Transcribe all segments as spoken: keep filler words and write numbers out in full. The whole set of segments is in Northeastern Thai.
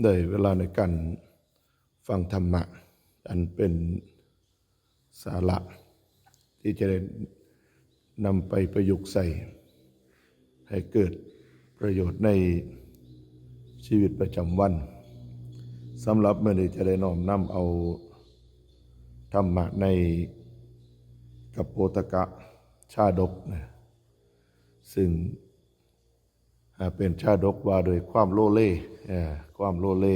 ได้เวลาในการฟังธรรมะ อันเป็นสาระที่จะได้นำไปประยุกต์ใส่ ให้เกิดประโยชน์ในชีวิตประจำวัน สำหรับมื้อนี้จะได้น้อมนำเอาธรรมะในกัปโปตกะชาดกนะ ซึ่ง อ่า เป็นชาดกว่าโดยความโลเล เอ่อ ความโลเล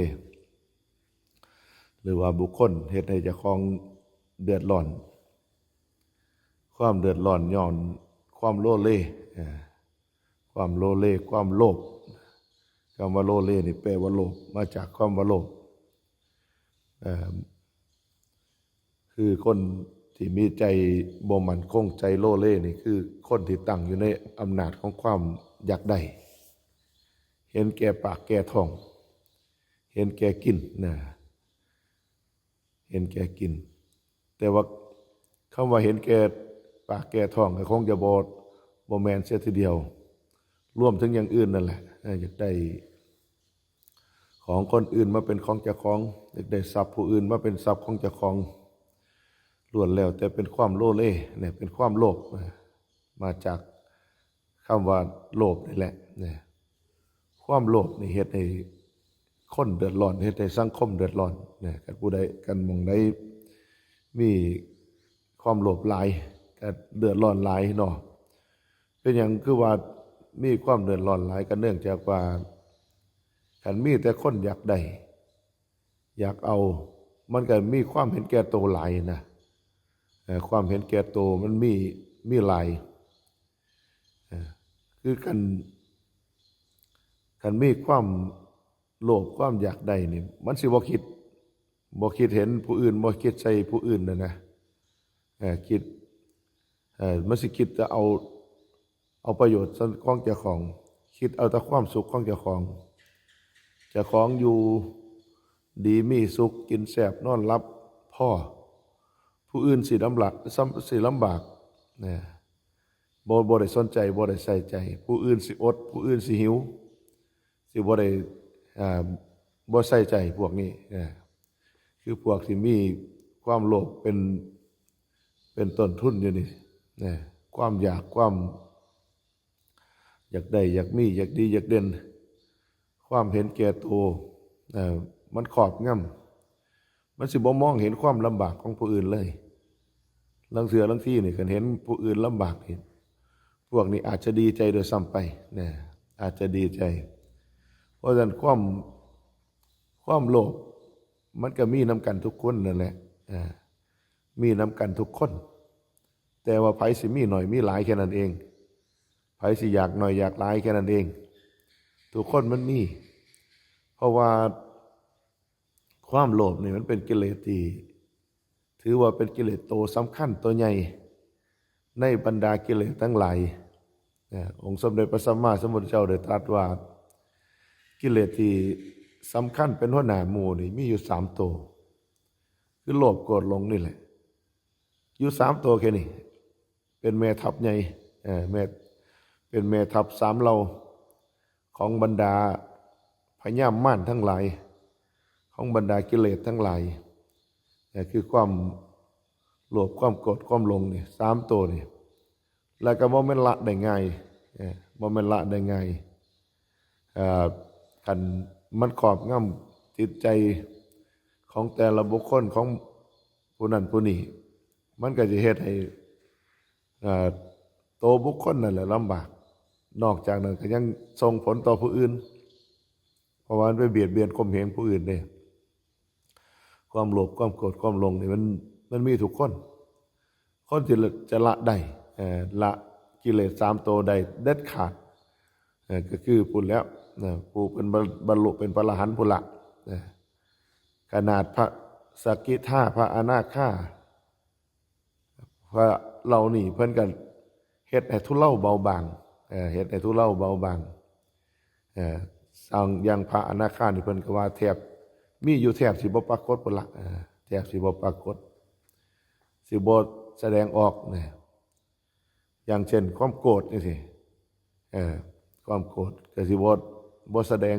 หรือว่าบุคคลเฮ็ดให้เจ้าของเดือดร้อน ความเดือดร้อนย้อนความโลเล เอ่อ ความโลเล ความโลภ คำว่าโลเลนี่แปลว่าโลภ มาจากคำว่าโลภ เอ่อ คือคนที่มีใจบ่มั่นคง ใจโลเลนี่คือคนที่ตั้งอยู่ในอำนาจของความอยากได้ เห็นแก่ปากแก่ท้อง เห็นแก่กินนะ เห็นแก่กิน แต่ว่าคำว่าเห็นแก่ปากแก่ท้องก็คงจะบ่ บ่แม่นเสียทีเดียว รวมถึงอย่างอื่นนั่นแหละ เออ อยากได้ของคนอื่นมาเป็นของเจ้าของ อยากได้ทรัพย์ผู้อื่นมาเป็นทรัพย์ของเจ้าของ ล้วนแล้วแต่เป็นความโลเล เนี่ย เป็นความโลภ เออ มาจากคำว่าโลภนี่แหละ เนี่ย ความโลภนี่เฮ็ดให้คนเดือดร้อน เฮ็ดให้สังคมเดือดร้อน เนี่ย คันผู้ใด คันหม่องใดมีความโลภหลาย ก็เดือดร้อนหลายเนาะ เป็นหยังคือว่ามีความเดือดร้อนหลาย ก็เนื่องจากว่า คันมีแต่คนอยากได้ อยากเอา มันก็มีความเห็นแก่ตัวหลายนะ เอ่อ ความเห็นแก่ตัวมันมี มีหลาย เอ่อ คือคัน คันมีความโลภ ความอยากได้นี่ มันสิบ่คิด บ่คิดเห็นผู้อื่น บ่คิดใส่ผู้อื่นน่ะนะ เอ่อ คิด เอ่อ มันสิคิดแต่เอา เอาประโยชน์ของเจ้าของ คิดเอาแต่ความสุขของเจ้าของ เจ้าของอยู่ดีมีสุข กินแซ่บนอนหลับพอ ผู้อื่นสิลำบาก ซ้ำ สิลำบาก นะ บ่ บ่ได้สนใจ บ่ได้ใส่ใจ ผู้อื่นสิอด ผู้อื่นสิหิว สิบ่ได้ อ่า บ่ใส่ใจพวกนี้ นะ คือพวกที่มีความโลภเป็น เป็นต้นทุนอยู่นี่ นะ ความอยาก ความอยากได้ อยากมี อยากดี อยากเด่น ความเห็นแก่ตัว เอ่อ มันครอบงำ มันสิบ่มองเห็นความลำบากของผู้อื่นเลย ลางเทื่อลางทีนี่ คันเห็นผู้อื่นลำบากนี่ พวกนี้อาจจะดีใจด้วยซ้ำไป นะ อาจจะดีใจ เพราะฉะนั้นความ ความโลภมันก็มีนำกันทุกคนนั่นแหละ อ่า มีนำกันทุกคน แต่ว่าไผสิมีหน่อยมีหลายแค่นั้นเอง ไผสิอยากหน่อยอยากหลายแค่นั้นเอง ทุกคนมันมี เพราะว่าความโลภนี่มันเป็นกิเลสที่ ถือว่าเป็นกิเลสตัวสำคัญตัวใหญ่ ในบรรดากิเลสทั้งหลาย นะ องค์สมเด็จพระสัมมาสัมพุทธเจ้าได้ตรัสว่า กิเลสที่สำคัญเป็นหัวหน้าหมู่นี่มีอยู่สามตัว คือโลภ โกรธ หลงนี่แหละ อยู่สามตัวแค่นี้ เป็นแม่ทัพใหญ่ เอ่อ แม่ เป็นแม่ทัพสามเหล่า ของบรรดาพยามารทั้งหลาย ของบรรดากิเลสทั้งหลาย เอ่อ คือความโลภ ความโกรธ ความหลงนี่ สามตัวนี่ แล้วก็บ่แม่นละได้ง่าย เอ่อ บ่แม่นละได้ง่าย เอ่อ คันมันครอบงำจิตใจของแต่ละบุคคล ของผู้นั้นผู้นี้ มันก็จะเฮ็ดให้ เอ่อ ตัวบุคคลนั่นแหละลำบาก นอกจากนั้นก็ยังส่งผลต่อผู้อื่น เพราะว่ามันไปเบียดเบียนข่มเหงผู้อื่นเด้ ความโลภ ความโกรธ ความหลงนี่มัน มันมีทุกคน คนที่จะละได้ เอ่อ ละกิเลสสามตัวได้เด็ดขาด เอ่อ ก็คือผู้แล้ว นะ ผู้เป็นบรร บรรลุเป็นพระอรหันต์ผู้ละ นะ ขนาดพระสกิทา พระอนาคา พระเหล่านี้เพิ่นก็เฮ็ดให้ทุเลาเบาบาง เอ่อ เฮ็ดให้ทุเลาเบาบาง เอ่อ อย่าง อย่างพระอนาคานี่เพิ่นก็ว่าแทบ มีอยู่แทบสิบ่ปรากฏพุ้นละ เอ่อ แทบสิบ่ปรากฏ สิบ่แสดงออกนะ อย่างเช่นความโกรธจั่งซี้ เอ่อ ความโกรธก็สิบ่ บ่แสดง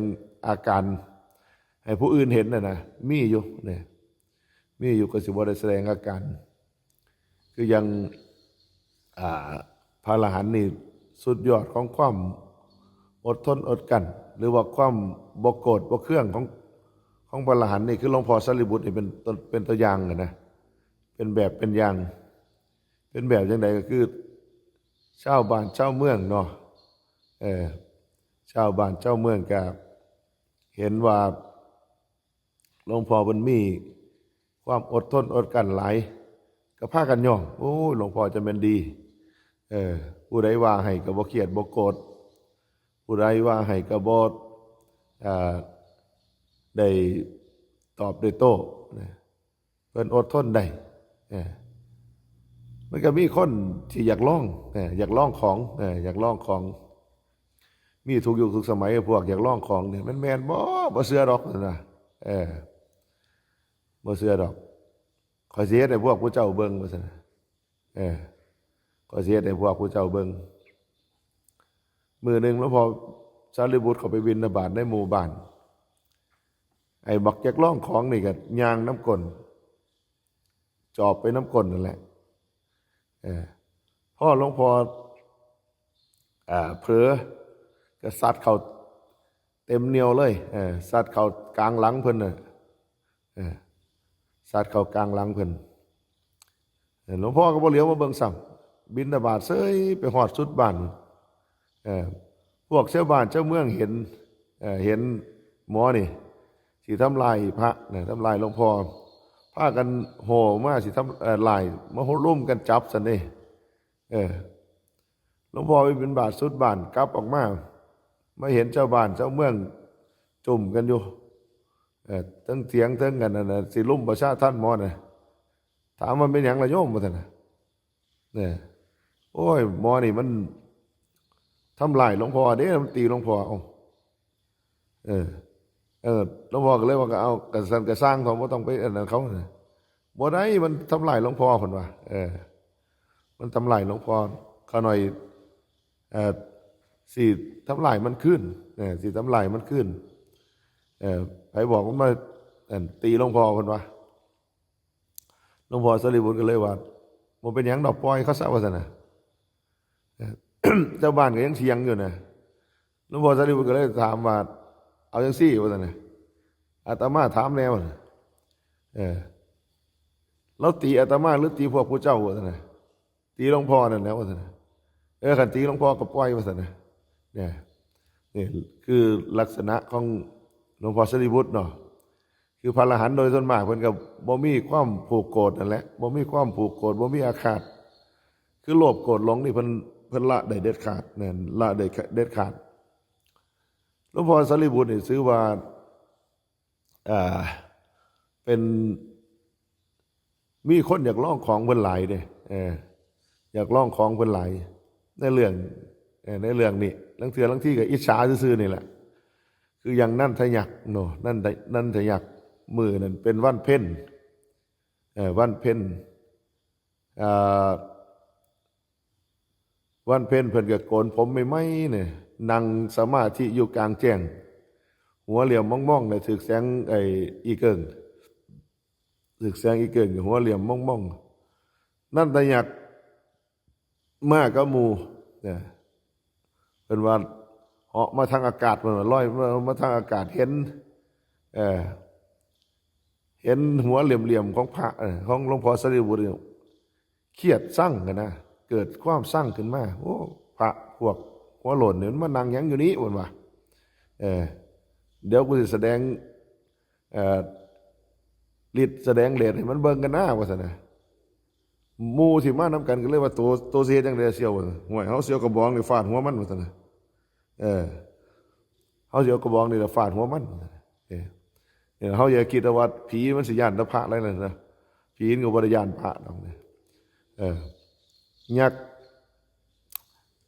อาการ ให้ผู้อื่นเห็นน่ะนะ มีอยู่เนี่ย มีอยู่ ก็สิบ่ได้แสดงอาการ คือยัง อ่า พระอรหันต์นี่สุดยอดของความอดทนอดกลั้น หรือว่าความบ่โกรธบ่เคืองของ ของพระอรหันต์นี่ คือหลวงพ่อสารีบุตรนี่เป็นต้น เป็นตัวอย่างอะนะ เป็นแบบเป็นอย่าง เป็นแบบจั่งใดก็คือ ชาวบ้านชาวเมืองเนาะ เออ ชาวบ้านชาวเมืองก็เห็นว่า หลวงพ่อเพิ่นมีความอดทนอดกลั้นหลาย ก็พากันยอม โอ้ย หลวงพ่อจะแม่นดี เออ ผู้ใดว่าให้ก็บ่เครียดบ่โกรธ ผู้ใดว่าให้ก็บ่ อ่า ได้ตอบได้โต้นะ เพิ่นอดทนได้ เออ มันก็มีคนที่อยากลอง เออ อยากลองของ เออ อยากลองของ มีทุกยุคทุกสมัย พวกอยากลองของเนี่ย มันแม่นบ่ บ่เชื่อดอกนะ เออ บ่เชื่อดอก ข้อยสิเฮ็ดให้พวกผู้เจ้าเบิ่ง ว่าซั่นนะ เออ ข้อยสิเฮ็ดให้พวกผู้เจ้าเบิ่ง มื้อหนึ่งหลวงพ่อสารีบุตรเข้าไปบิณฑบาตในหมู่บ้าน ไอ้บักอยากลองของนี่ก็ย่างนำก้น จอบไปนำก้นนั่นแหละ เออ พอหลวงพ่อ อ่า เผลอ ก็ซัดเข้าเต็มเหนี่ยวเลย เออ ซัดเข้ากลางหลังเพิ่นน่ะ เออ ซัดเข้ากลางหลังเพิ่น เออ หลวงพ่อก็บ่เหลียวมาเบิ่งซ้ำ บิณฑบาตเสยไปฮอดสุดบ้าน เออ พวกชาวบ้านชาวเมืองเห็น เออ เห็นหมอนี่ สิทำลายพระนะ ทำลายหลวงพ่อ พากันโห่มาสิทำ เอ่อ ลาย มาโห่ร่วมกันจับซั่นเด้ เออ หลวงพ่อไปบิณฑบาตสุดบ้าน กลับออกมา มาเห็นชาวบ้านชาวเมืองจุ่มกันอยู่ เออ ทั้งเถียงทั้งกันนั่นน่ะ สิรุมประชาทัณฑ์หมอน่ะ ถามว่าเป็นหยังล่ะโยม ว่าซั่นน่ะ เนี่ย โอ้ย หมอนี่มันทำลายหลวงพ่อเด้ มันตีหลวงพ่อ เอ้า เออ เออ หลวงพ่อก็เลยว่า ก็เอา ก็ซั่นก็ซ่างเถาะ บ่ต้องไปอันนั้นเขาน่ะ บ่ได้ มันทำลายหลวงพ่อ เพิ่นว่า เออ มันทำลายหลวงพ่อ ข้าน้อย เอ่อ สิทำลายมันคืน เออ สิทำลายมันคืน เออ ไผบอกมันมา อัน ตีหลวงพ่อ เพิ่นว่า หลวงพ่อสารีบุตรก็เลยว่า บ่เป็นหยังดอก ปล่อยเขาซะ ว่าซั่นน่ะ เออ ชาวบ้านก็ยังเถียงอยู่นะ หลวงพ่อสารีบุตรก็เลยถามว่า เอาจั่งซี่ ว่าซั่นน่ะ อาตมาถามแน่ ว่าซั่นน่ะ เออ ลาวตีอาตมาหรือตีพวกผู้เจ้า ว่าซั่นน่ะ ตีหลวงพ่อนั่นแหละ ว่าซั่นน่ะ เออ คันตีหลวงพ่อก็ปล่อย ว่าซั่นน่ะ เนี่ย นี่คือลักษณะของหลวงพ่อสารีบุตรเนาะ คือพระอรหันต์โดยส่วนมากเพิ่นก็บ่มีความผูกโกรธนั่นแหละ บ่มีความผูกโกรธ บ่มีอาฆาต คือโลภโกรธหลงนี่เพิ่น เพิ่นละได้เด็ดขาด นั่น ละได้เด็ดขาด หลวงพ่อสารีบุตรนี่ถือว่า อ่า เป็น มีคนอยากลองของเพิ่นหลายเด้ เออ อยากลองของเพิ่นหลาย ในเรื่อง เออ ในเรื่องนี้ ลางเทื่อลางทีก็อิจฉาซื่อๆนี่แหละ คืออย่างนันทยักษ์เนาะ นันท นันทยักษ์ มื้อนั้นเป็นวันเพ็ญ เออ วันเพ็ญ อ่า วันเพ็ญเพิ่นก็โกนผมใหม่ๆเนี่ย นั่งสมาธิอยู่กลางแจ้ง หัวเหลี่ยมมองๆเนี่ย ถืกแสงไอ้อีเกิ่ง ถืกแสงอีเกิ่ง หัวเหลี่ยมมองๆ นันทยักษ์มากับหมู่เนี่ย เพิ่นว่าเหาะมาทางอากาศ เพิ่นว่าลอยมาทางอากาศ เห็น เอ่อ เห็นหัวเหลี่ยมๆของพระ เอ่อ ของหลวงพ่อสารีบุตรเนี่ย เครียดซังกันนะ เกิดความซังขึ้นมา โอ้ พระพวกหัวโล้นเนี่ยมันมานั่งหยังอยู่นี้ เพิ่นว่า เออ เดี๋ยวกูสิแสดง เอ่อ ฤทธิ์แสดงเดชให้มันเบิ่งกันนะ ว่าซั่นนะ หมู่ที่มานำกันก็เลยว่า โต โตสิเฮ็ดจั่งใดเสี่ยว ว่าซั่น ห่วย เฮาสิเอากระบองนี่ฟาดหัวมัน ว่าซั่นนะ เออ เฮาสิเอากระบองนี่ล่ะฟาดหัวมัน เออ เนี่ย เฮาอย่าคิดว่าผีมันสิย้านแต่พระหลายนั่นนะ ผีมันก็บ่ได้ย้านพระดอกเนี่ย เออ ยักษ์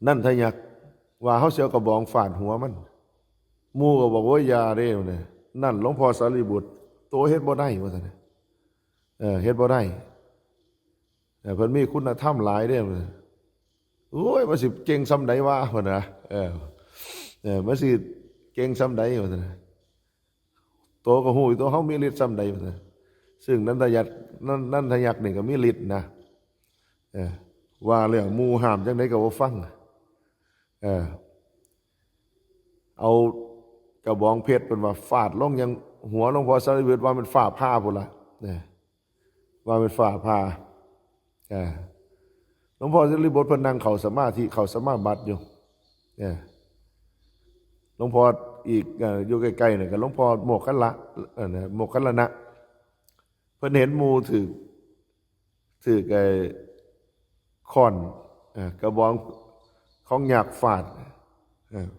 นันทยักษ์ว่าเฮาสิเอากระบองฟาดหัวมัน หมู่ก็บอกว่าอย่าเด้เนี่ย นั่นหลวงพ่อสารีบุตร โตเฮ็ดบ่ได้ ว่าซั่นนะ เออ เฮ็ดบ่ได้ เออ เพิ่นมีคุณธรรมหลายเด้ โอ้ย มันสิเก่งส่ำใดวะ เพิ่นนะ เออ เออ มันสิเก่งส่ำใด ว่าซั่นนะ โตก็ฮู้อยู่ ตัวเฮามีฤทธิ์ส่ำใดว่าซั่น ซึ่งนันทยักษ์ นัน นันทยักษ์นี่ก็มีฤทธิ์นะ เออ ว่าแล้วหมู่ห้ามจั่งใดก็บ่ฟัง เออ เอากระบองเพชรเพิ่นว่าฟาดลงยังหัวหลวงพ่อสารีบุตร ว่ามันฟ้าผ่าพุ้นล่ะ เนี่ย ว่ามันฟ้าผ่า เออ หลวงพ่อสารีบุตรเพิ่นนั่งเข้าสมาธิ เข้าสมาบัติอยู่ เนี่ย หลวงพ่ออีก เอ่อ อยู่ใกล้ๆเนี่ยก็หลวงพ่อโมคคัลละ เอ่อ นะ โมคคัลลานะ เพิ่นเห็นหมู่ถืก ถืกไอ้ค้อน เอ่อ กระบองของยักษ์ฟาด เอ่อ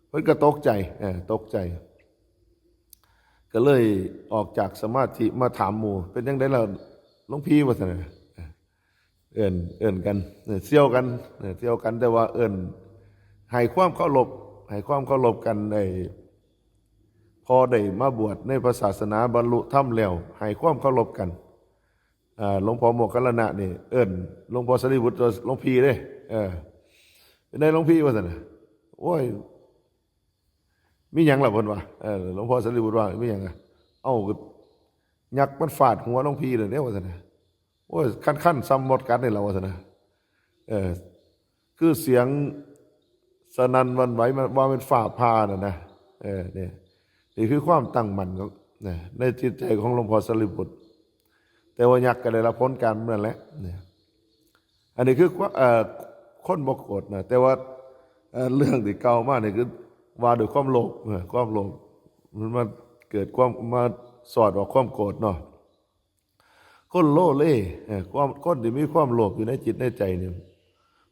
เพิ่นก็ตกใจ เอ่อ ตกใจ ก็เลยออกจากสมาธิมาถามหมู่ "เป็นจั่งใดล่ะหลวงพี่" ว่าซั่นน่ะ เอิ้น เอิ้นกัน เออ เสี่ยวกัน เออ เสี่ยวกัน แต่ว่าเอิ้นให้ความเคารพ ให้ความเคารพกัน ได้ พอได้มาบวชในพระศาสนา บรรลุธรรมแล้ว ให้ความเคารพกัน อ่า หลวงพ่อโมคคัลลานะนี่เอิ้นหลวงพ่อสารีบุตรว่าหลวงพี่เด้ เออ "เป็นไดหลวงพี่" ว่าซั่นน่ะ "โอ้ย มีหยังล่ะ" เพิ่นว่า เออ หลวงพ่อสารีบุตรว่า "มีหยังอะ" "เอ้า ก็ยักษ์มันฟาดหัวหลวงพี่แล้วเด้" ว่าซั่นน่ะ "โอ้ย คันๆ ส่ำมดกัดนี่ล่ะ" ว่าซั่นน่ะ เออ คือเสียงสนั่นหวั่นไหว มันว่าเป็นฟ้าผ่าน่ะนะ เออ เนี่ย นี่คือความตั้งมั่นของ นะ ในจิตใจของหลวงพ่อสารีบุตร แต่ว่ายักษ์ก็ได้รับผลกรรมนั่นแหละ เนี่ย อันนี้คือความ เอ่อ คนบ่โกรธนะ แต่ว่า เอ่อ เรื่องที่กล่าวมานี่คือว่าด้วยความโลภ เออ ความโลภ มันมาเกิดความ มาสอดออกความโกรธเนาะ คนโลเล เอ่อ ความ คนที่มีความโลภอยู่ในจิตในใจเนี่ย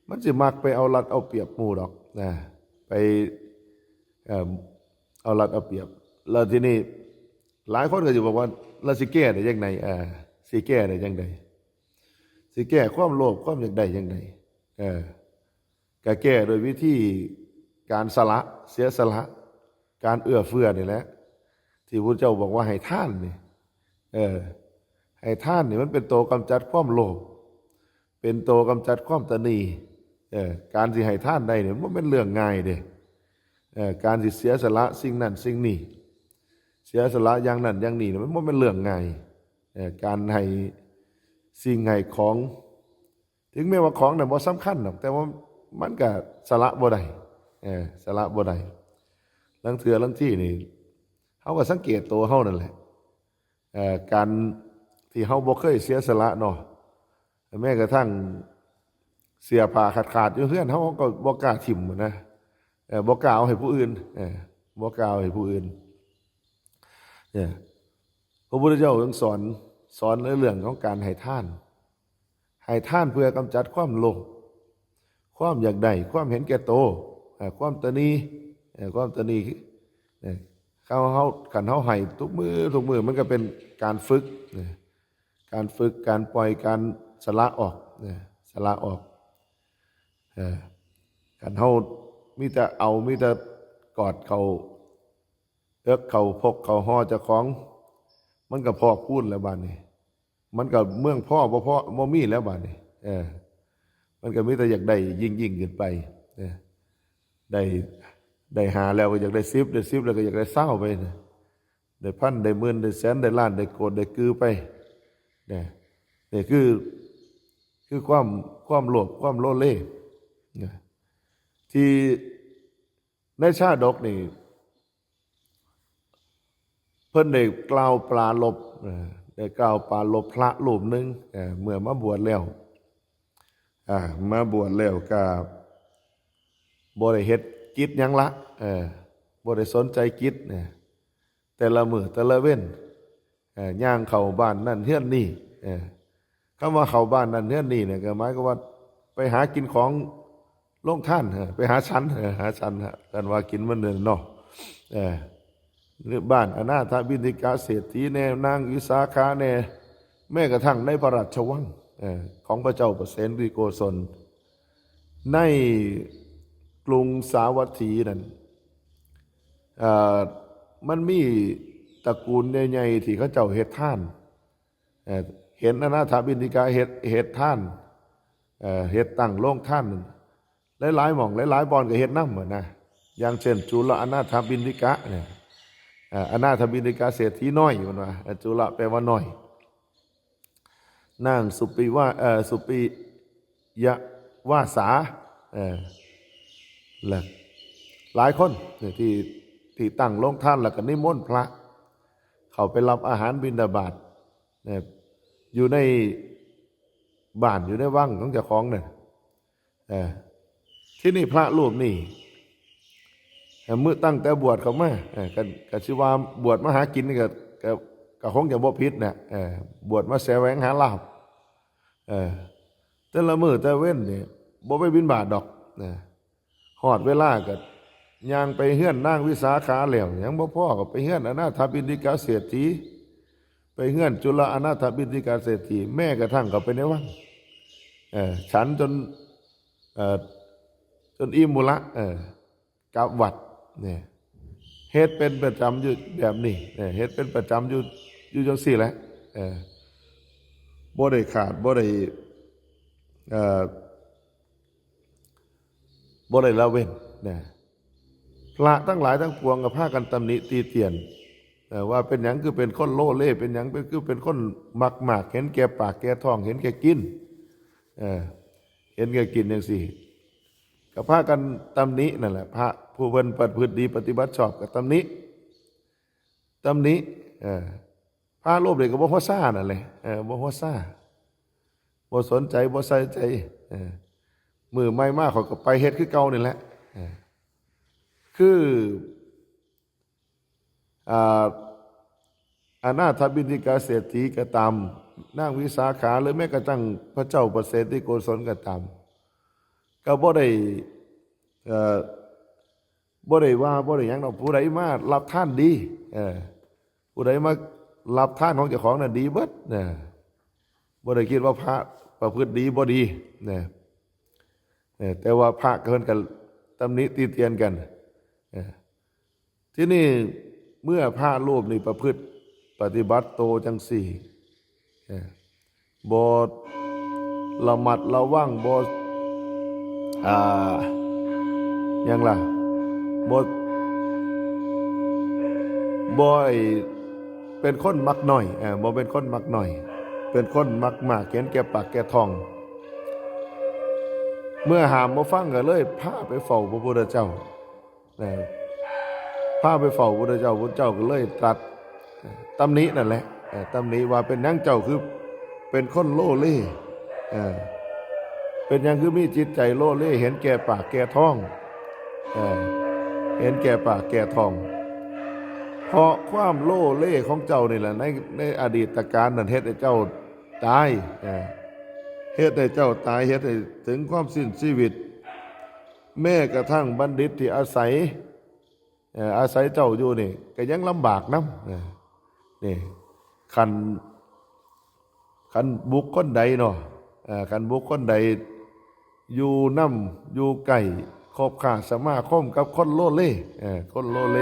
มันสิมักไปเอารัดเอาเปรียบหมู่ดอกนะ ไป เอ่อ เอารัดเอาเปรียบ แล้วทีนี้หลายคนก็สิบอกว่า "แล้วสิแก้ได้จั่งใด เอ่อ สิแก้ได้จั่งใด สิแก้ความโลภความอยากได้จั่งใด" เออ ก็แก้โดยวิธีการสละ เสียสละ การเอื้อเฟื้อนี่แหละ ที่พุทธเจ้าบอกว่าให้ทานนี่ เออ ให้ทานนี่มันเป็นตัวกำจัดความโลภ เป็นตัวกำจัดความตณี เออ การสิให้ทานได้เนี่ยมันเป็นเรื่องง่ายเด้ เออ การสิเสียสละสิ่งนั้นสิ่งนี้ เสียสละอย่างนั้นอย่างนี้เนี่ยมันบ่เป็นเรื่องง่าย เออ การให้สิ่งให้ของ ถึงแม้ว่าของนั้นบ่สำคัญดอก แต่ว่ามันก็สละบ่ได้ เออ สละบ่ได้ ลางเทื่อลางทีนี่ เฮาก็สังเกตตัวเฮานั่นแหละ เอ่อ การที่เฮาบ่เคยเสียสละเนาะ แม้กระทั่งเสื้อผ้าขาดๆอยู่เฮือน เฮาก็บ่กล้าถิ่มนะ เออ บ่กล้าเอาให้ผู้อื่น เออ บ่กล้าเอาให้ผู้อื่น เนี่ย พระพุทธเจ้าทรงสอน สอนในเรื่องของการให้ทาน ให้ทานเพื่อกำจัดความโลภ ความอยากได้ ความเห็นแก่โต เอ่อ ความตณี เอ่อ ความตณี เอ่อ เฮา เฮา คันเฮาให้ทุกมื้อ ทุกมื้อ มันก็เป็นการฝึก เอ่อ การฝึก การปล่อย การสละออก เอ่อ สละออก เอ่อ คันเฮามีแต่เอา มีแต่กอดเข้า เอิกเข้า พกเข้า ห่อเจ้าของ มันก็พอกพูนแล้วบาดนี้ มันก็เมืองพอบ่พอ บ่มีแล้วบาดนี้ เออ มันก็มีแต่อยากได้ยิ่งๆขึ้นไป เออ ได้ ได้ห้าแล้วก็อยากได้สิบ ได้สิบแล้วก็อยากได้ซาวไปนะ ได้พัน ได้หมื่น ได้แสน ได้ล้าน ได้โกด ได้กือไป เนี่ย นี่คือ คือความ ความโลภ ความโลเล นะ ที่ในชาดกนี่ เพิ่นได้กล่าวปรารภ เอ่อ ได้กล่าวปรารภพระรูปหนึ่ง เอ่อ เมื่อมาบวชแล้ว อ่า มาบวชแล้วก็บ่ได้เฮ็ดกิจหยังละ เออ บ่ได้สนใจกิจ เออ แต่ละมื้อแต่ละเว็น เอ่อ ย่างเข้าบ้านนั่นเฮือนนี่ เอ่อ คำว่าเข้าบ้านนั่นเฮือนนี่เนี่ย ก็หมายความว่าไปหากินของโรงทาน เอ่อ ไปหาฉัน เอ่อ หาฉัน ฮะ ท่านว่ากินมื้อหนึ่งเนาะ เอ่อ หรือบ้านอนาถบิณฑิกะเศรษฐีแน่ นางวิสาขาแน่ แม้กระทั่งในพระราชวัง เอ่อ ของพระเจ้าประเสนทิโกศล ในกรุงสาวัตถีนั่น เอ่อ มันมีตระกูลใหญ่ๆที่เขาเจ้าเฮ็ดทาน เอ่อ เห็นอนาถบิณฑิกะเฮ็ด เฮ็ดทาน เอ่อ เฮ็ดตั้งโรงทาน หลายๆหม่อง หลายๆบ่อนก็เฮ็ดนำหั้นนะ อย่างเช่น จุลอนาถบิณฑิกะเนี่ย เอ่ออนาถบิณฑิกาเศรษฐีน้อยเพิ่นว่าเอ่อจุลแปลว่าน้อย นางสุปิวาเอ่อสุปิยวาสาเอ่อและหลายคนเนี่ยที่ที่ตั้งโรงทานแล้วก็นิมนต์พระ เข้าไปรับอาหารบิณฑบาตเนี่ยอยู่ในบ้านอยู่ในวังของเจ้าของเนี่ยเออที่นี่พระรูปนี่เอ่อมื้อตั้งแต่บวชเข้ามาเออกันกันชื่อว่าบวชมาหากินนี่ก็ก็ก็คงจะบ่ผิดนะเออบวชมาแสวงหาลาภเออแต่ละมื้อแต่เว้นเนี่ยบ่ไปบิณฑบาตดอกนะ ฮอดเวลาก็ย่างไปเฮือนนางวิสาขาแล้ว ยังบ่พอก็ไปเฮือนอนาถบิณฑิกาเศรษฐี ไปเฮือนจุลอนาถบิณฑิกาเศรษฐี แม้กระทั่งเข้าไปในวังเอ่อฉันจนเอ่อจนอิ่มบุละเอ่อกลับวัดเนี่ยเฮ็ดเป็นประจำอยู่แบบนี้เนี่ยเฮ็ดเป็นประจำอยู่อยู่จังซี่แหละเอ่อบ่ได้ขาดบ่ได้เอ่อ บ่ได้ละเว้นนะพระทั้งหลายทั้งปวงก็พากันตำหนิติเตียนเอ่อว่าเป็นหยังคือเป็นคนโลเลเป็นหยังเป็นคือเป็นคนมักมากเห็นแก่ปากแก่ท้องเห็นแก่กินเอ่อเห็นแก่กินจังซี่ก็พากันตำหนินั่นแหละพระผู้เพิ่นประพฤติดีปฏิบัติชอบก็ตำหนิตำหนิเอ่อพระรูปใดก็บ่หัวซ่านั่นแหละเอ่อบ่หัวซ่าบ่สนใจบ่ใส่ใจเอ่อมื้อใหม่มาเขาก็ไปเฮ็ดคือเก่านี่แหละเอ่อ คืออ่าอนาถบิณฑิกาเศรษฐีก็ตามนางวิสาขาหรือแม้กระทั่งพระเจ้าประเสนทิโกศลก็ตามก็บ่ได้เอ่อบ่ได้ว่าบ่ได้หยังดอกผู้ใดมารับทานดีเออผู้ใดมารับทานของเจ้าของน่ะดีเบิดนะบ่ได้คิดว่าพระประพฤติดีบ่ดีนะเออแต่ว่าพระเพิ่นก็ตำหนิติเตียนกันเออ ที่นี่เมื่อพระรูปนี้ประพฤติปฏิบัติโตจังสี่เอ่อบ่ระมัดระวังบ่อ่าหยังล่ะบ่บ่ไอ้เป็นคนมักน้อยเอ่อบ่เป็นคนมักน้อย เป็นคนมักมากเห็นแก่ปากแก่ท้อง เมื่อห้ามบ่ฟังก็เลยพาไปเฝ้าพระพุทธเจ้า นะพาไปเฝ้าพระพุทธเจ้าพระพุทธเจ้าก็เลยตรัสตำหนินั่นแหละเอ่อตำหนิว่าเป็นหยังเจ้าคือเป็นคนโลเลเอ่อเป็นหยังคือมีจิตใจโลเลเห็นแก่ปากแก่ท้องเอ่อเห็นแก่ปากแก่ท้อง เพราะความโลเลของเจ้านี่แหละในในอดีตกาลนั้นเฮ็ดให้เจ้าตายเอ่อเฮ็ดให้เจ้าตายเฮ็ดให้ถึงความสิ้นชีวิต แม้กระทั่งบัณฑิตที่อาศัยเอ่ออาศัยเจ้าอยู่นี่ก็ยังลำบากนำเออนี่คันคันบุคคลใดเนาะเอ่อคันบุคคลใดอยู่นำอยู่ใกล้คบค้าสมาคมกับคนโลเลเอ่อคนโลเล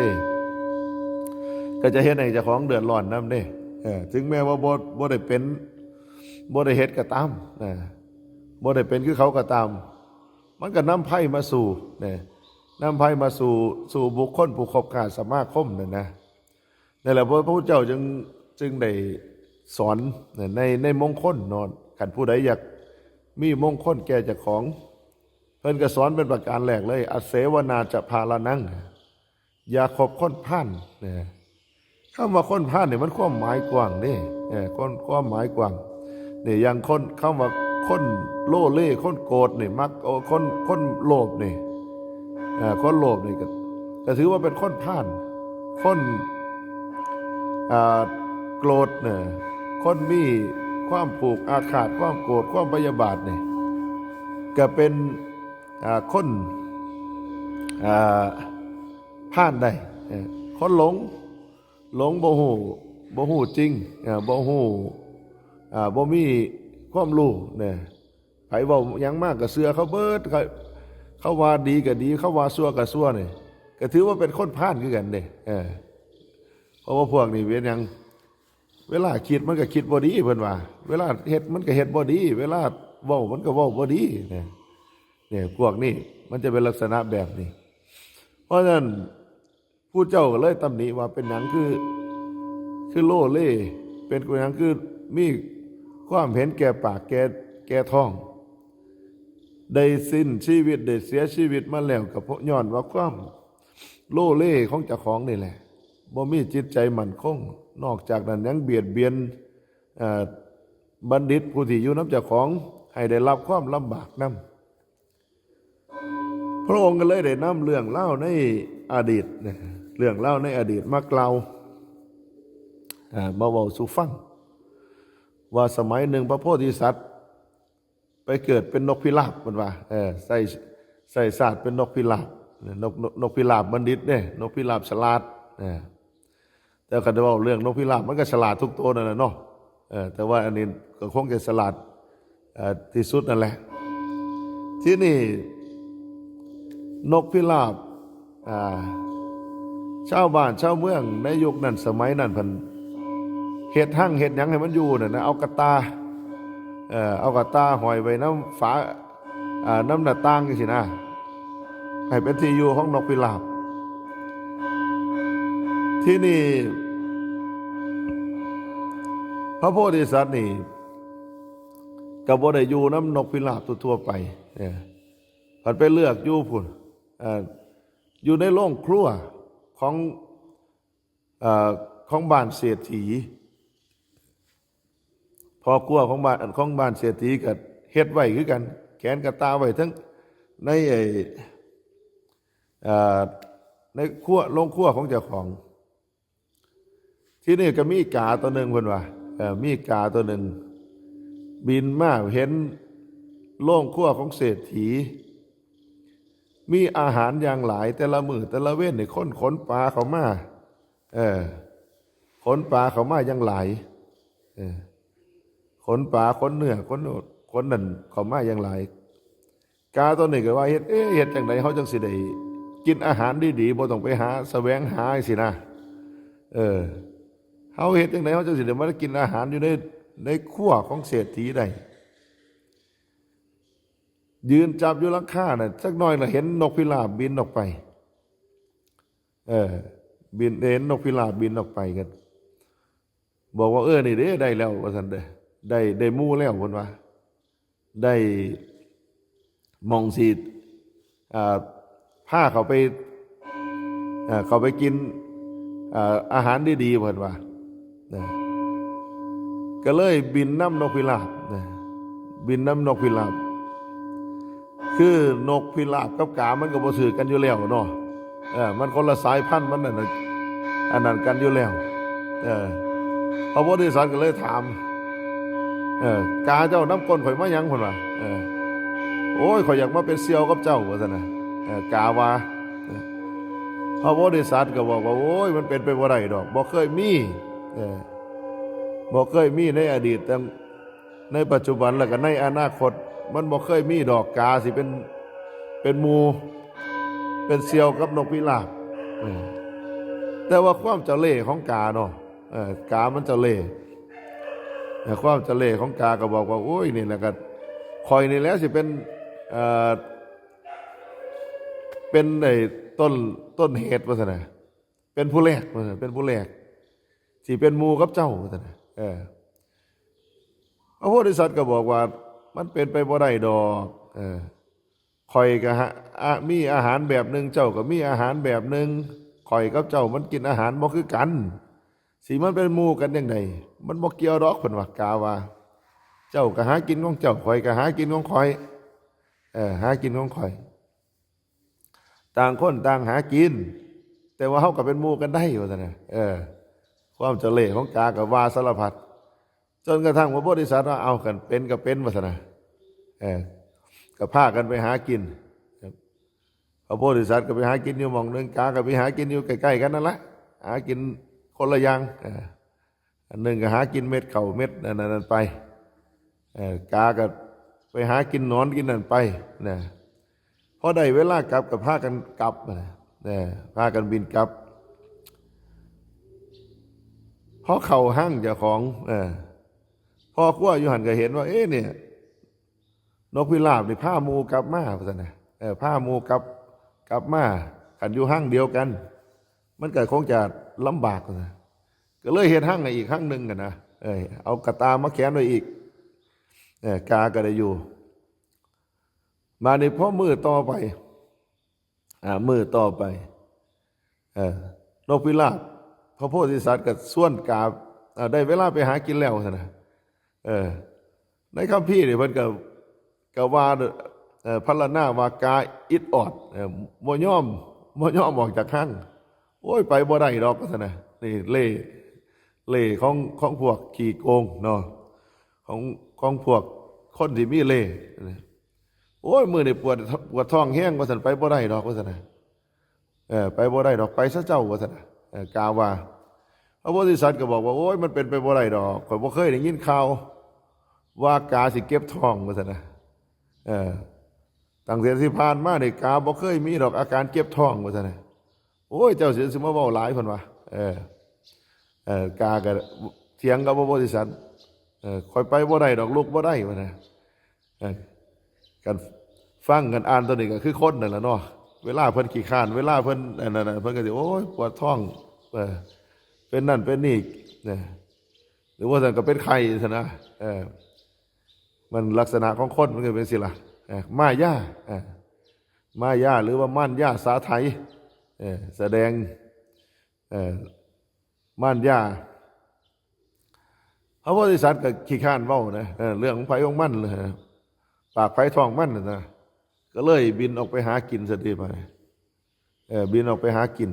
ก็จะเฮ็ดให้เจ้าของเดือดร้อนนำเด้เอ่อถึงแม้ว่าบ่บ่ได้เป็นบ่ได้เฮ็ดก็ตามเอ่อบ่ได้เป็นคือเขาก็ตาม มันก็นำภัยมาสู่นะนำภัยมาสู่สู่บุคคลผู้คบค้าสมาคมนั่นนะนั่นแหละพระพุทธเจ้าจึงจึงได้สอนในในมงคลเนาะคันผู้ใดอยากมีมงคลแก่เจ้าของ เพิ่นก็สอนเป็นประการแรกเลย อเสวนาจะพาลานัง อย่าคบคนพาลนะคำว่าคนพาลเนี่ยมันความหมายกว้างเด้เออคนความหมายกว้างเนี่ยอย่างคนคำว่าคนโลเลคนโกรธเนี่ยมักเอาคนคนโลภเนี่ยเออคนโลภเนี่ยก็ก็ถือว่าเป็นคนพาลคนอ่าโกรธเนี่ยคนมีความผูกอาฆาตความโกรธความพยาบาทเนี่ยก็เป็นอ่าคนอ่าพาลได้เออคนหลง หลงบ่ฮู้บ่ฮู้จริงอ่าบ่ฮู้อ่าบ่มีความรู้เนี่ยไผเว้าหยังมากก็เชื่อเขาเบิดเขาเขาว่าดีก็ดีเขาว่าชั่วก็ชั่วเนี่ยก็ถือว่าเป็นคนพาลคือกันเด้เออเพราะว่าพวกนี้เป็นหยังเวลาคิดมันก็คิดบ่ดีเพิ่นว่า เวลาเฮ็ดมันก็เฮ็ดบ่ดี เวลาเว้ามันก็เว้าบ่ดีเนี่ยเนี่ยพวกนี้มันจะเป็นลักษณะแบบนี้ เพราะฉะนั้น ผู้เจ้าก็เลยตำหนิว่าเป็นหยังคือ คือโลเล เป็นหยังคือมีความเห็นแก่ปากแก่แก่ท้อง ได้สิ้นชีวิตได้เสียชีวิตมาแล้วก็เพราะย้อนว่าความโลเลของเจ้าของนี่แหละ บ่มีจิตใจมั่นคง นอกจากนั้นยังเบียดเบียน เอ่อ บัณฑิตผู้ที่อยู่นำเจ้าของให้ได้รับความลำบากนำ พระองค์ก็เลยได้นำเรื่องเล่าในอดีตนะ เรื่องเล่าในอดีตมากล่าว อ่า มาเว้าสู่ฟัง ว่าสมัยหนึ่งพระโพธิสัตว์ ไปเกิดเป็นนกพิราบมันว่า เออ ใส่ ใส่ชาติเป็นนกพิราบ นก นก นกพิราบบัณฑิตเนี่ย นกพิราบฉลาด เออ แต่คันจะเว้าเรื่องนกพิราบมันก็ฉลาดทุกตัวนั่นแหละเนาะ เออ แต่ว่าอันนี้ก็คงจะฉลาด เอ่อ ที่สุดนั่นแหละ ที่นี่นกพิราบ อ่า ชาวบ้านชาวเมืองในยุคนั้นสมัยนั้นเพิ่นเฮ็ดฮังเฮ็ดหยังให้มันอยู่นั่นนะ เอากระตา เอ่อ เอากระตาห้อยไว้นำฝา อ่า นำหน้าต่างจังซี้นะ ให้เป็นที่อยู่ของนกพิราบ ที่นี่ พระโพธิสัตว์นี่ ก็บ่ได้อยู่นำนกพิราบทั่วๆไป เออ เพิ่นไปเลือกอยู่พุ้น เอ่อ อยู่ในโรงครัวของ เอ่อ ของบ้านเศรษฐี พ่อครัวของบ้าน ของบ้านเศรษฐีก็เฮ็ดไว้คือกัน แขวนกระตาไว้ทั้งในไอ้ เอ่อ ในครัว โรงครัวของเจ้าของ ที่นี่ก็มีกาตัวหนึ่งเพิ่นว่า เอ่อ มีกาตัวหนึ่ง บินมาเห็นโรงครัวของเศรษฐี มีอาหารอย่างหลาย แต่ละมื้อแต่ละเว็นนี่คนขนปลาเข้ามา เออ ขนปลาเข้ามาอย่างหลาย เออ ขนปลา ขนเนื้อ ขน ขนนั่นเข้ามาอย่างหลาย กาตัวนี้ก็ว่าเฮ็ด เอ๊ะ เฮ็ดจังได๋เฮาจังสิได้กินอาหารดีๆ บ่ต้องไปหาแสวงหาจังซี้นะ เออ เฮาเฮ็ดจังได๋เฮาจังสิได้มากินอาหารอยู่ใน ในครัวของเศรษฐีได้ ยืนจับอยู่หลังคาน่ะ จักหน่อยละเห็นนกพิราบบินออกไป เออ บิน เห็นนกพิราบบินออกไปกัน บอกว่า เออ นี่เด้ ได้แล้ว ว่าซั่นเด้อ ได้ ได้หมู่แล้ว เพิ่นว่า ได้หม่องสิ อ่า พาเขาไป อ่า เขาไปกิน อ่า อาหารดีๆ เพิ่นว่า นะ ก็เลยบินนำนกพิราบ นะ บินนำนกพิราบ คือนกพิราบกับกามันก็บ่ถืกกันอยู่แล้วเนาะ เออ มันคนละสายพันธุ์ มันนั่นน่ะ อันนั้นกันอยู่แล้ว เออ พระโพธิสัตว์ก็เลยถาม เออ กาเจ้านำก้นข่อยมาหยัง เพิ่นว่า เออ โอ้ย ข่อยอยากมาเป็นเสี่ยวกับเจ้า ว่าซั่นน่ะ เออ กาว่า เออ พระโพธิสัตว์ก็บอกว่า โอ้ย มันเป็นไปบ่ได้ดอก บ่เคยมี เออ บ่เคยมีในอดีต ตั้ง ในปัจจุบันแล้วก็ในอนาคต มันบ่เคยมีดอกกาสิเป็น เป็นหมู่ เป็นเสี่ยวกับนกพิราบ เออ แต่ว่าความเจ้าเล่ห์ของกาเนาะ เออ กามันเจ้าเล่ห์ แต่ความเจ้าเล่ห์ของกาก็บอกว่า โอ้ย นี่แหละก็ ข่อยนี่แหละสิเป็น เอ่อ เป็นไอ้ต้น ต้นเหตุ ว่าซั่นน่ะ เป็นผู้แรก ว่าซั่น เป็นผู้แรก สิเป็นหมู่กับเจ้า ว่าซั่นน่ะ เออ พระโพธิสัตว์ก็บอกว่า มันเป็นไปบ่ได้ดอก เออ ข่อยก็หา อะ มีอาหารแบบหนึ่ง เจ้าก็มีอาหารแบบหนึ่ง ข่อยกับเจ้ามันกินอาหารบ่คือกัน สิมันเป็นหมู่กันจั่งใด มันบ่เกี่ยวดอก เพิ่นว่ากาว่า เจ้าก็หากินของเจ้า ข่อยก็หากินของข่อย เออ หากินของข่อย ต่างคนต่างหากิน แต่ว่าเฮาก็เป็นหมู่กันได้ ว่าซั่นน่ะ เออ ความเจ้าเล่ห์ของกาก็ว่าสารพัด จนกระทั่งพระโพธิสัตว์ว่า เอา คันเป็นก็เป็น ว่าซั่นน่ะ เออ ก็พากันไปหากิน พระโพธิสัตว์ก็ไปหากินอยู่หม่องหนึ่ง กาก็ไปหากินอยู่ใกล้ๆกันนั่นละ หากินคนละอย่าง เออ อันหนึ่งก็หากินเม็ดข้าวเม็ดอันนั้นไป เออ กาก็ไปหากินหนอนกินนั่นไป นะ พอได้เวลากลับก็พากันกลับนะ เออ พากันบินกลับ พอเข้าฮังเจ้าของ เออ พ่อครัวอยู่หั่นก็เห็นว่า เอ๊ะ เนี่ย นกพิราบนี่พาหมู่กลับมา ว่าซั่นน่ะ เออ พาหมู่กลับ กลับมา คันอยู่ฮังเดียวกัน มันก็คงจะลำบากนะ ก็เลยเฮ็ดฮั้งให้อีกฮั้งหนึ่งกันนะ เออ เอากระต่ายมาแขวนไว้อีก เออ กาก็ได้อยู่ มาในพอมื้อต่อไป อ่า มื้อต่อไป เออ นกพิราบ พระโพธิสัตว์ก็ชวนกา อ่า ได้เวลาไปหากินแล้วซั่นนะ เออ ในคัมภีร์นี่เพิ่นก็ ก็ว่า เอ่อ พรรณนาว่ากาอิดออด เอ่อ บ่ยอม บ่ยอมออกจากฮั้ง โอ้ย ไปบ่ได้ดอก ว่าซั่นนะ นี่เล่ห์ เล่ห์ของ ของพวกขี้โกงเนาะ ของ ของพวกคนที่มีเล่ห์ โอ้ย มื้อนี้ปวด ปวดท้องแฮง ว่าซั่น ไปบ่ได้ดอก ว่าซั่นนะ เออ ไปบ่ได้ดอก ไปซะเจ้า ว่าซั่นนะ เออ กาว่า พระโพธิสัตว์ก็บอกว่า โอ้ย มันเป็นไปบ่ได้ดอก ข้อยบ่เคยได้ยินข่าว ว่ากาสิเจ็บท้อง ว่าซั่นนะ เออ ตั้งแต่ที่ผ่านมานี่กาบ่เคยมีดอกอาการเจ็บท้อง ว่าซั่นนะ โอ้ย เจ้าสิ สิมาเว้าหลาย เพิ่นว่า เออ เออ กาก็เถียงกับพระโพธิสัตว์ เออ ข้อยไปบ่ได้ดอก ลุกบ่ได้ ว่าซั่นนะ เออ กันฟังกันอ่านตัวนี้ก็คือคนนั่นแหละเนาะ เวลาเพิ่นขี้คร้าน เวลาเพิ่นอันนั้นน่ะ เพิ่นก็สิ โอ้ย ปวดท้อง เออ เป็นนั่นเป็นนี่ เนี่ย หรือว่าซั่นก็เป็นไข้ซั่นนะ เออ มันลักษณะของคนมันก็เป็นสิล่ะ เออ มายา เออ มายา หรือว่ามารยาสาไถ เออ แสดง เออ มารยา พระโพธิสัตว์ก็ขี้คร้านเว้านะ เออ เรื่องของไผของมันเลยนะ ปากไผท้องมันน่ะนะ ก็เลยบินออกไปหากินซะทีไป เออ บินออกไปหากิน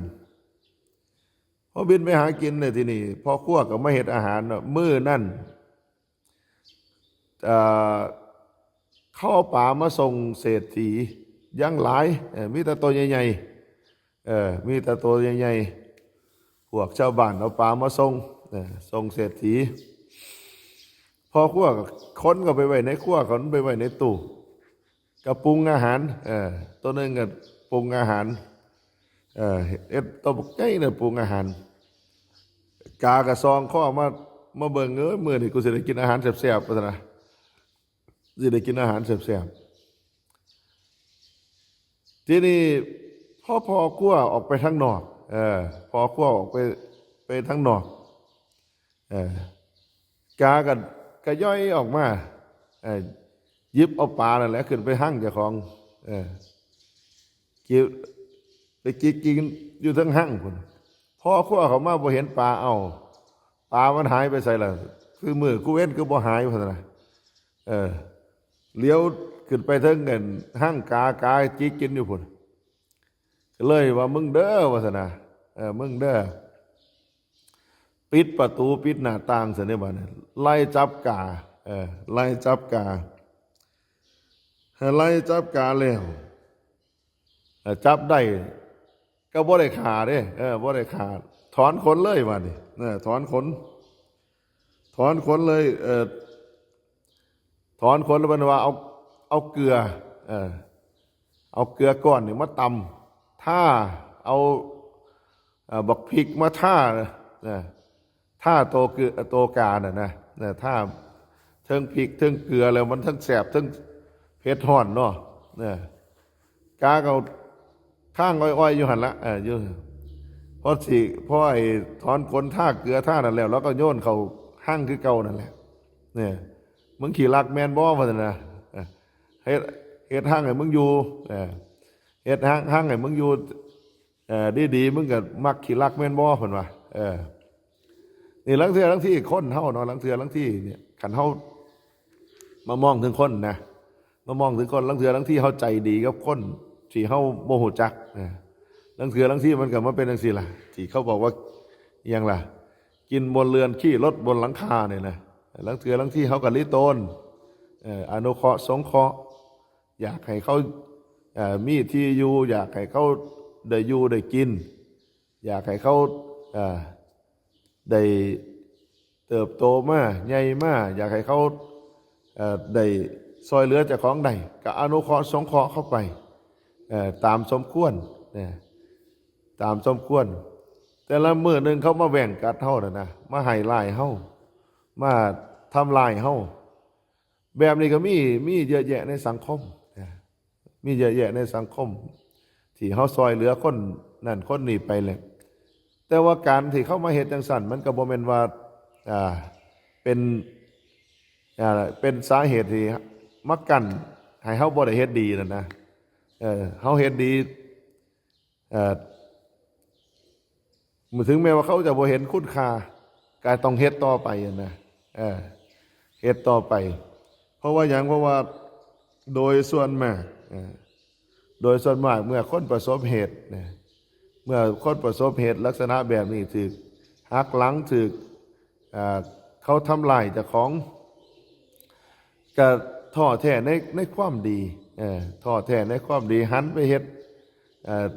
พอบินไปหากินเนี่ยทีนี้ พ่อครัวก็มาเฮ็ดอาหารเนาะ มื้อนั้น เอ่อ เขาเอาปลามาส่งเศรษฐียังหลาย เออ มีแต่ตัวใหญ่ๆ เออ มีแต่ตัวใหญ่ๆ พวกชาวบ้านเอาปลามาส่ง เออ ส่งเศรษฐี พ่อครัวก็ขนก็ไปไว้ในครัว ขนไปไว้ในตู้ ก็ปรุงอาหาร เออ ตัวหนึ่งก็ปรุงอาหาร เออ เฮ็ดโตบักใหญ่เลยปรุงอาหาร กาก็ส่องคอมา มาเบิ่ง เอ้ย มื้อนี้กูสิได้กินอาหารแซ่บๆ ว่าซั่นนะ สิได้กินอาหารแซ่บๆ ทีนี้พอพ่อครัวออกไปทางนอก เออ พ่อครัวออกไป ไปทางนอก เออ กาก็ ก็ย่อยออกมา เออ หยิบเอาปลานั่นแหละขึ้นไปฮั้งเจ้าของ เออ กิน ไปกินกินอยู่เทิงฮั้งพุ้น พ่อครัวเข้ามาบ่เห็นปลา เอ้า ปลามันหายไปไสล่ะ คือมื้อกูเว้นคือบ่หาย ว่าซั่นนะ เออ เหลียวขึ้นไปเทิงอันฮั้งกา กาจิกกินอยู่พุ้น ก็เลยว่า มึงเด้อ ว่าซั่นนะ เออ มึงเด้อ ปิดประตู ปิดหน้าต่างซะเด้บัดนี้ ไล่จับกา เออ ไล่จับกา ไล่จับกาแล้ว เออ จับได้ ก็บ่ได้ฆ่าเด้ เออ บ่ได้ฆ่า ถอนขนเลยบัดนี้ เออ ถอนขน ถอนขนเลย เออ ถอนขนแล้วเพิ่นว่า เอา เอาเกลือ เออ เอาเกลือก้อนนี่มาตำ ทา เอา เอ่อ บักพริกมาทา เออ ทาโตเกลือ โตกาน่ะนะ เออ ทาเทิงพริกเทิงเกลือแล้วมันทั้งแสบทั้งเผ็ดฮ้อนเนาะ เออ กาก็เอาทางอ้อยๆ อยู่หั่นละ เออ อยู่ พอสิ พอไอ้ถอนขนทาเกลือทานั่นแล้ว แล้วก็โยนเข้าฮั้งคือเก่านั่นแหละ เนี่ย มึงขี้ลักแม่นบ่ ว่าซั่นนะ เออ เฮ็ด เฮ็ดฮั้งให้มึงอยู่ เออ เฮ็ดฮั้ง ฮั้งให้มึงอยู่ เออ ดีๆ มึงก็มักขี้ลักแม่นบ่ เพิ่นว่า เออ นี่ลางเทื่อลางทีคนเฮาเนาะ ลางเทื่อลางทีเนี่ย คันเฮามามองถึงคนนะ มามองถึงคน ลางเทื่อลางทีเฮาใจดีกับคนที่เฮาบ่ฮู้จักนะ ลางเทื่อลางทีมันก็มาเป็นจั่งซี่ล่ะ ที่เขาบอกว่า อิหยังล่ะ กินบนเรือน ขี้รถบนหลังคาเนี่ยนะ ลางเทื่อลางทีเฮาก็หลีตน เอ่อ อนุเคราะห์สงเคราะห์ อยากให้เขา เอ่อ มีที่อยู่ อยากให้เขาได้อยู่ได้กิน อยากให้เขา เอ่อ ได้เติบโตมา ใหญ่มา อยากให้เขา เอ่อ ได้ซ่อยเหลือเจ้าของได้ ก็อนุเคราะห์สงเคราะห์เข้าไป เอ่อ ตามสมควรนะ ตามสมควร แต่ละมื้อหนึ่งเขามาแหว่งกัดเฮาน่ะนะ มาให้ร้ายเฮา มาทำลายเฮา แบบนี้ก็มี มีเยอะแยะในสังคมนะ มีเยอะแยะในสังคม ที่เฮาซ่อยเหลือคนนั่นคนนี้ไปแหละ แต่ว่าการที่เขามาเฮ็ดจั่งซั้น มันก็บ่แม่นว่า อ่า เป็น อ่า เป็นสาเหตุที่มากั้นให้เฮาบ่ได้เฮ็ดดีนั่นนะ เออ เฮาเฮ็ดดี เอ่อ ถึงแม้ว่าเขาจะบ่เห็นคุณค่า ก็ต้องเฮ็ดต่อไปนะ เออ เฮ็ดต่อไป เพราะว่าหยัง เพราะว่าโดยส่วนมาก เอ่อ โดยส่วนมากเมื่อคนประสบเหตุนะ เมื่อคนประสบเหตุลักษณะแบบนี้ ถืกหักหลัง ถืก อ่า เขาทำลายเจ้าของ ก็ท้อแท้ใน ในความดี เอ่อ ท้อแท้ในความดี หันไปเฮ็ด เอ่อ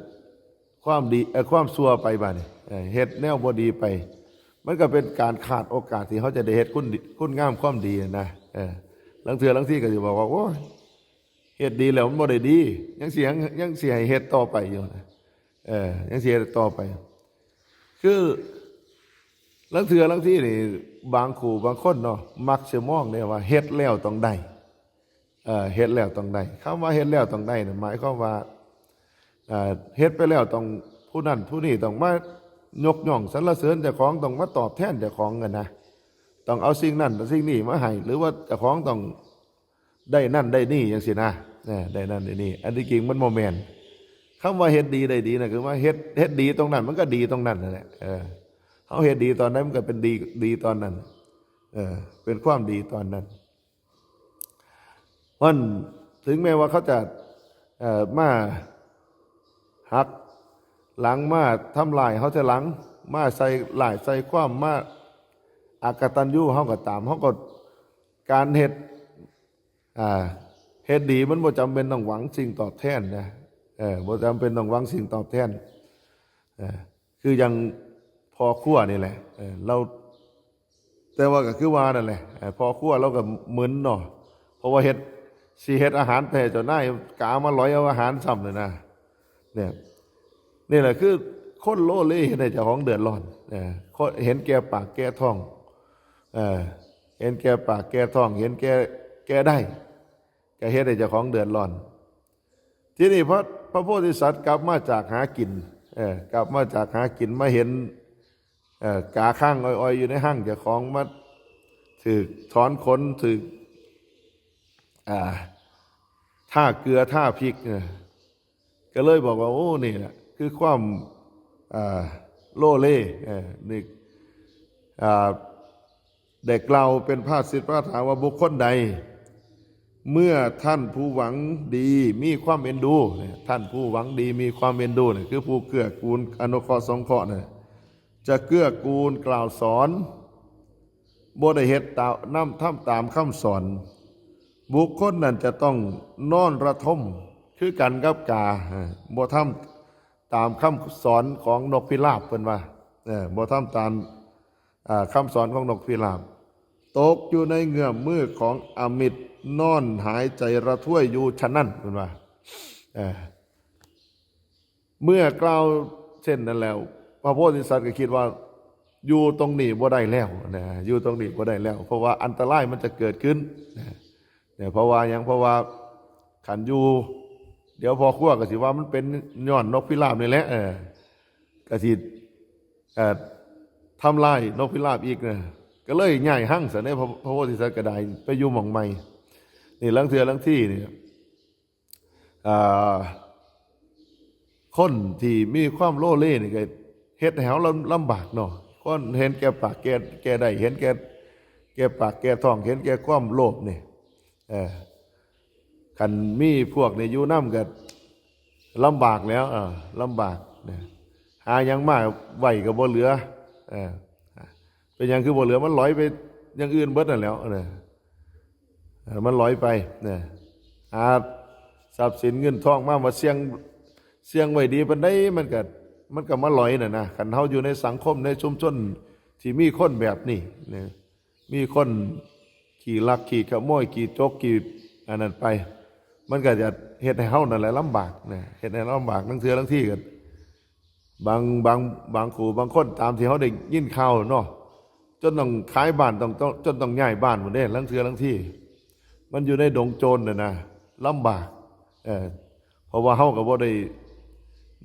ความดี เอ่อ ความชั่วไปบัดนี้ เอ่อ เฮ็ดแนวบ่ดีไป มันก็เป็นการขาดโอกาสที่เขาจะได้เฮ็ดคุณดี คุณงามความดีนะ เออ ลางเทื่อลางทีก็สิบอกว่า โอ้ย เฮ็ดดีแล้วมันบ่ได้ดี ยังสิ ยัง ยังสิให้เฮ็ดต่อไปอยู่นะ เออ ยังสิเฮ็ดต่อไป คือ ลางเทื่อลางทีนี่ บางครูบางคนเนาะ มักสิมองเด้ว่าเฮ็ดแล้วต้องได้ เอ่อ เฮ็ดแล้วต้องได้ คำว่าเฮ็ดแล้วต้องได้เนี่ย หมายความว่า เอ่อ เฮ็ดไปแล้วต้อง ผู้นั้นผู้นี้ต้องมายกย่องสรรเสริญเจ้าของ ต้องมาตอบแทนเจ้าของกันนะ ต้องเอาสิ่งนั้นสิ่งนี้มาให้ หรือว่าเจ้าของต้องได้นั่นได้นี่จั่งซี้นะ เออ ได้นั่นได้นี่ อันที่จริงมันบ่แม่น คำว่าเฮ็ดดีได้ดีนะ คือว่าเฮ็ด เฮ็ดดีตรงนั้น มันก็ดีตรงนั้นนั่นแหละ เออ เฮาเฮ็ดดีตอนใด มันก็เป็นดี ดีตอนนั้น เออ เป็นความดีตอนนั้น เพราะฉะนั้นถึงแม้ว่าเขาจะ เอ่อ มาหักหลัง มาทำลายเฮาทีหลัง มาใส่ร้ายใส่ความ มาอกตัญญูเฮาก็ตาม เฮาก็ การเฮ็ด อ่า เฮ็ดดีมันบ่จำเป็นต้องหวังสิ่งตอบแทนนะ เออ บ่จำเป็นต้องหวังสิ่งตอบแทน เออ คืออย่างพ่อครัวนี่แหละ เออ เรา แต่ว่าก็คือว่านั่นแหละ เออ พ่อครัวเราก็มึนเนาะ เพราะว่าเฮ็ด สิเฮ็ดอาหารไปให้เจ้านาย กะมาหลอยเอาอาหารซ้ำเลยนะ เนี่ย นี่แหละคือคนโลเลเฮ็ดให้เจ้าของเดือดร้อน เออ คนเห็นแก่ปากแก่ท้อง เออ เห็นแก่ปากแก่ท้อง เห็นแก่ แก่ได้ ก็เฮ็ดให้เจ้าของเดือดร้อน ทีนี้พระ พระโพธิสัตว์กลับมาจากหากิน เออ กลับมาจากหากิน มาเห็น เอ่อ กาค้างอ้อยๆ อยู่ในห้างเจ้าของ มาถืกถอนขน ถืก อ่า ทาเกลือ ทาพริก เออ ก็เลยบอกว่า โอ้ นี่แหละคือความ อ่า โลเล เออ นี่ อ่า ได้กล่าวเป็นภาษิตพระคาถาว่า บุคคลใด เมื่อท่านผู้หวังดีมีความเอ็นดู เนี่ย ท่านผู้หวังดีมีความเอ็นดู เนี่ย คือผู้เกื้อกูลอนุเคราะห์สงเคราะห์ เนี่ย จะเกื้อกูลกล่าวสอน บ่ได้เฮ็ดตาม นำ ทำตามคำสอน บุคคลนั้นจะต้องนอนระทม คือกันกับกา เออ บ่ทำตามคำสอนของนกพิราบ เพิ่นว่า เออ บ่ทำตาม อ่า คำสอนของนกพิราบ ตกอยู่ในเงื้อมมือของอมิตร นอนหายใจระทวยอยู่ฉะนั้น เพิ่นว่า เออ เมื่อกล่าวเช่นนั้นแล้ว พระโพธิสัตว์ก็คิดว่า อยู่ตรงนี้บ่ได้แล้วนะ อยู่ตรงนี้บ่ได้แล้ว เพราะว่าอันตรายมันจะเกิดขึ้นนะ เนี่ย เพราะว่าหยัง เพราะว่าคันอยู่ เดี๋ยวพ่อครัวก็สิว่ามันเป็นย้อนนกพิราบนี่แหละ เออ ก็สิ เอ่อ ทำลายนกพิราบอีกนะ ก็เลยย้ายห้างซะ ในพระ พระโพธิสัตว์ก็ได้ ไปอยู่หม่องใหม่ นี่ ลางเทื่อลางทีนี่ อ่า คนที่มีความโลเลนี่ก็เฮ็ดให้เฮาลำ ลำบากเนาะ คนเห็นแก่ปากแก่ แก่ได้ เห็นแก่ แก่ปากแก่ท้อง เห็นแก่ความโลภนี่ เออ คันมีพวกนี่อยู่นำก็ลำบากแล้ว เออ ลำบากนะ หาหยังมาไว้ก็บ่เหลือ เออ เป็นหยังคือบ่เหลือ มันหลอยไปอย่างอื่นเบิดนั่นแหล้ว เออ เออ มันหลอยไปนะ หาทรัพย์สินเงินทองมา มาเสี่ยง เสี่ยงไว้ดีปานใด มันก็ มันก็มาหลอยน่ะนะ คันเฮาอยู่ในสังคม ในชุมชนที่มีคนแบบนี้นะ มีคนขี้ลักขี้ขโมย ขี้จก ขี้อันนั้นไป มันก็จะเฮ็ดให้เฮานั่นแหละลำบากนะ เฮ็ดให้ลำบาก ลางเทื่อลางทีก็ บาง บาง บางครูบางคน ตามที่เฮาได้ยินข่าวเนาะ จนต้องขายบ้าน ต้อง ต้อง จนต้องย้ายบ้านพู้นเด้ ลางเทื่อลางที มันอยู่ในดงโจรน่ะนะ ลำบาก เออ เพราะว่าเฮาก็บ่ได้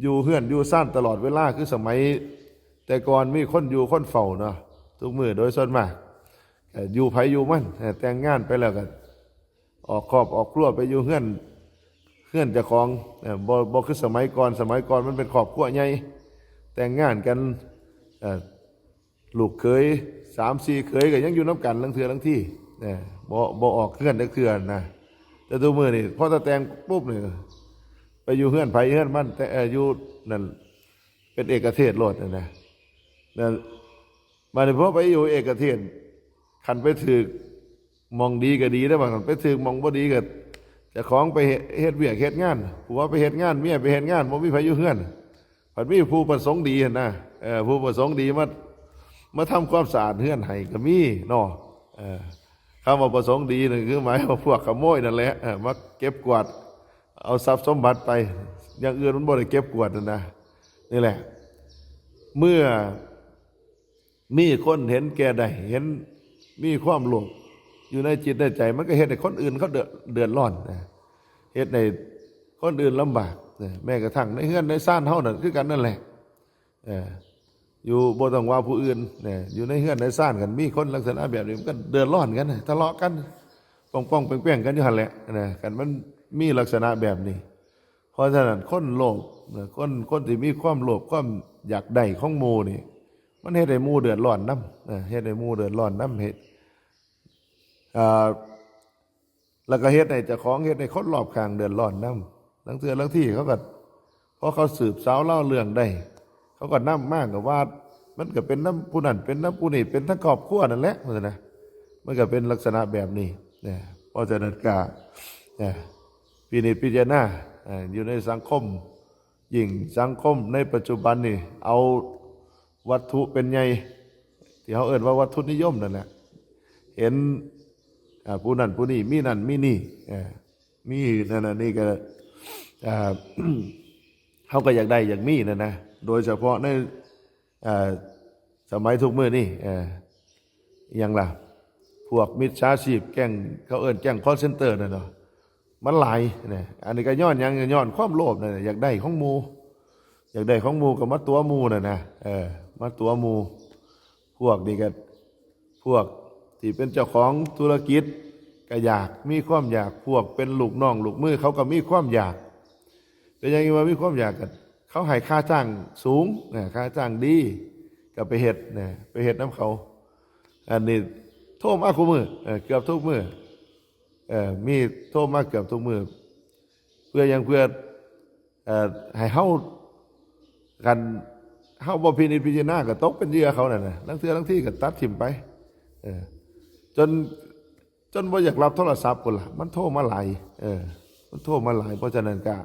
อยู่เฮือนอยู่ซานตลอดเวลา คือสมัย แต่ก่อนมีคนอยู่คนเฝ้าเนาะ ทุกมื้อโดยส่วนมากก็อยู่ไผอยู่มัน เอ่อแต่งงานไปแล้วก็ออกครอบออกครัวไปอยู่เฮือน เฮือนเจ้าของ เอ่อบ่บ่คือสมัยก่อน สมัยก่อนมันเป็นครอบครัวใหญ่ แต่งงานกัน เอ่อลูกเขยสามสี่เขยก็ยังอยู่นำกันลางเทื่อลางที เอ่อบ่บ่ออกเฮือนจักเทื่อนะ แต่ทุกมื้อนี่พอแต่แต่งปุ๊บนี่ไปอยู่เฮือนไผเฮือนมัน แต่เอ่ออยู่นั่นเป็นเอกเทศโลดนะนะ นั่น มาดนี้พอไปอยู่เอกเทศ คันไปถืกหม่องดีก็ดีได้บ่ คันไปถืกหม่องบ่ดีก็เจ้าของไปเฮ็ดเฮ็ดเวียกเฮ็ดงาน ผัวไปเฮ็ดงาน เมียไปเฮ็ดงาน บ่มีไผอยู่เฮือน ผัดมีผู้ประสงค์ดีหั่นนะ เออ ผู้ประสงค์ดีมา มาทำความสะอาดเฮือนให้ก็มีเนาะ เออ คำว่าประสงค์ดีนั่นคือหมายว่าพวกขโมยนั่นแหละ เออ มาเก็บกวาด เอาทรัพย์สมบัติไป อย่างอื่นมันบ่ได้เก็บกวาดหั่นนะ นี่แหละ เมื่อ มีคนเห็นแก่ได้ เห็นมีความโลภอยู่ในจิตในใจ มันก็เฮ็ดให้คนอื่นเขาเดือด เดือดร้อนนะ เฮ็ดให้คนอื่นลำบากนะ แม้กระทั่งในเฮือนในซานเฮานั่นคือกันนั่นแหละ เออ อยู่บ่ต้องว่าผู้อื่นนะ อยู่ในเฮือนในซานกัน มีคนลักษณะแบบนี้มันก็เดือดร้อนกันนะ ทะเลาะกัน ป้องๆแป้งๆกันอยู่หั่นแหละนะ คันมันมีลักษณะแบบนี้ เพราะฉะนั้นคนโลภนะ คน คนที่มีความโลภ ความอยากได้ของหมู่นี่ มันเฮ็ดให้หมู่เดือดร้อนนำนะ เฮ็ดให้หมู่เดือดร้อนนำ เฮ็ด อ่า แล้วก็เฮ็ดให้เจ้าของ เฮ็ดให้คนรอบข้างเดือดร้อนนำ ลางเทื่อลางทีเขาก็ พอเขาสืบสาวเล่าเรื่องได้ เขาก็นำมาก็ว่า มันก็เป็นนำผู้นั้น เป็นนำผู้นี้ เป็นทั้งครอบครัวนั่นแหละ ว่าซั่นนะ มันก็เป็นลักษณะแบบนี้นะ เพราะฉะนั้นก็ นะ พินิจพิจารณา อ่า อยู่ในสังคม ยิ่งสังคมในปัจจุบันนี่ เอาวัตถุเป็นใหญ่ ที่เขาเอิ้นว่าวัตถุนิยมนั่นแหละ เห็น อ่า ผู้นั้นผู้นี้ มีนั่นมีนี่ อ่า มีนั่นน่ะนี่ก็ อ่า เขาก็อยากได้อยากมีนั่นนะ โดยเฉพาะใน อ่า สมัยทุกมื้อนี่ อ่า อิหยังล่ะ พวกมิจฉาชีพ แก๊ง เขาเอิ้นแก๊ง call center นั่นเนาะ มันหลายนะ อันนี้ก็ย้อนหยัง ย้อนความโลภนั่นน่ะ อยากได้ของหมู่ อยากได้ของหมู่ก็มาตั๋วหมู่นั่นนะ เออ มาตั๋วหมู่ พวกนี้ก็ พวกที่เป็นเจ้าของธุรกิจก็อยาก มีความอยาก พวกเป็นลูกน้องลูกมือเขาก็มีความอยาก เป็นหยังว่ามีความอยากกัน เขาให้ค่าจ้างสูงนะ ค่าจ้างดี ก็ไปเฮ็ดนะ ไปเฮ็ดนำเขา อันนี้โทรมาคู่มื้อ เออ เกือบทุกมื้อ เออ มีโทรมาเกือบทุกมื้อ เพื่อหยัง เพื่อ เอ่อ ให้เฮา คันเฮาบ่พินิจพิจารณาก็ตกเป็นเหยื่อเขานั่นน่ะ ลางเทื่อลางทีก็ตัดถิ่มไป เออ จน จนบ่อยากรับโทรศัพท์พุ้นล่ะ มันโทรมาหลาย เออ มันโทรมาหลาย เพราะฉะนั้นก็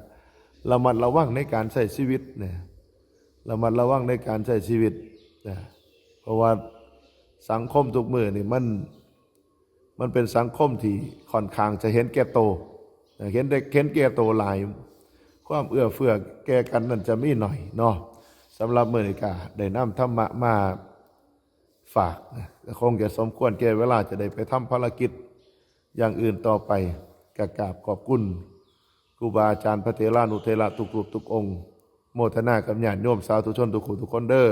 ระมัดระวังในการใช้ชีวิตนะ ระมัดระวังในการใช้ชีวิตนะ เพราะว่าสังคมทุกมื้อนี่มัน มันเป็นสังคมที่ค่อนข้างจะเห็นแก่โตนะ เห็นได้ เห็นแก่โตหลาย ความเอื้อเฟื้อแก่กันนั่นจะมีหน่อยเนาะ สำหรับมื้อนี้ก็ได้นำธรรมะมาฝากนะ ก็คงจะสมควรแก่เวลาจะได้ไปทำภารกิจอย่างอื่นต่อไป ก็กราบขอบคุณครูบาอาจารย์พระเถรานุเถระทุกรูปทุกองค์ โมทนากับญาติโยมสาธุชนทุกผู้ทุกคนเด้อ